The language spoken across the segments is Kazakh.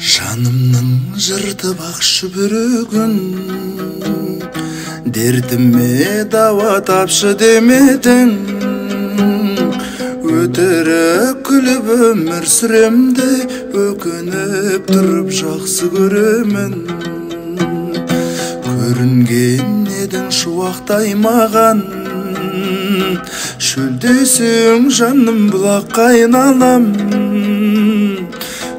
Жанымның жыртып ақ шүберегін, дертіме дауа тапшы демедің. Өтірік күліп өмір сүрем де, өкініп тұрып жақсы көремін. Көрінген едің шуақтай маған, шөлдесең жаным бұлаққа айналам.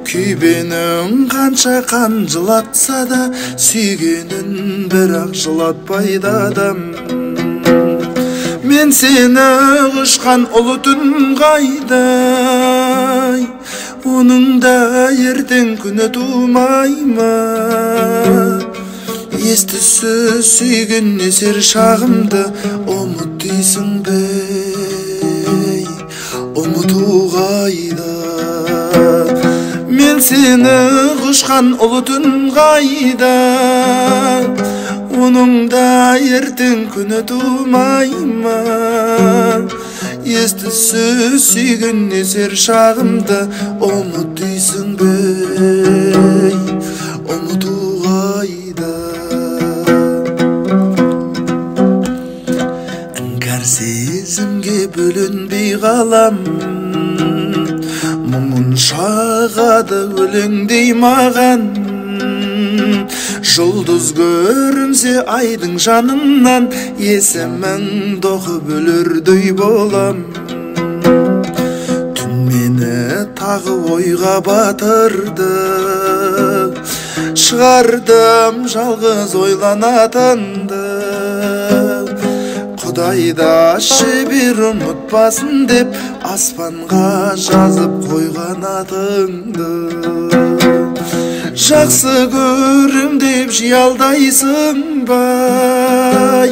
Күйбенің қанша қан жылатса да, сүйгенін бірақ жылатпайды адам. Мен сені құшқан ұлы түн қайдай, оның да ертең күні тумай ма? Естісіз сүйген несер шағымды ұмыт дейсің бе, ұмыту қайда? Мен сені құшқан ұлы түн қайда, оның да ертең күні тумай ма? Естісіз сүйген несер шағымды ұмыт дейсің бе, ұмыту қайда? Іңкәр сезімге бөленбей қалам, мұңын шағады өлеңдей маған. Жұлдыз көрінсе айдың жанынан, есіміңді оқып өлердей болам. Түн мені тағы ойға батырды, шығардым жалғыз ойланатынды. Құдайда шебер ұмытпасын деп, аспанға жазып қойған атыңды. Жақсы көрім деп жиалдайсың бай,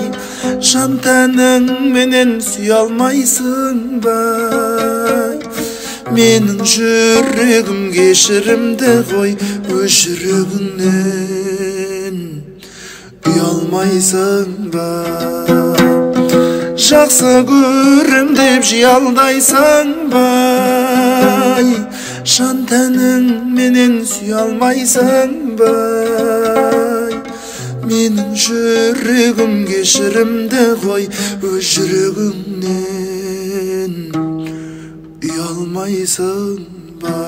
жан тәніңменен сүйе алмайсың бай. Менің жүрегім кешірімді ғой, өз жүрегіңнен ұялмайсың ба? Жақсы көрім деп жиалдайсың бай, жан тәніңменен сүйе алмайсың бай. Менің жүрегім кешірімді ғой, өз жүрегіңнен ұялмайсың ба?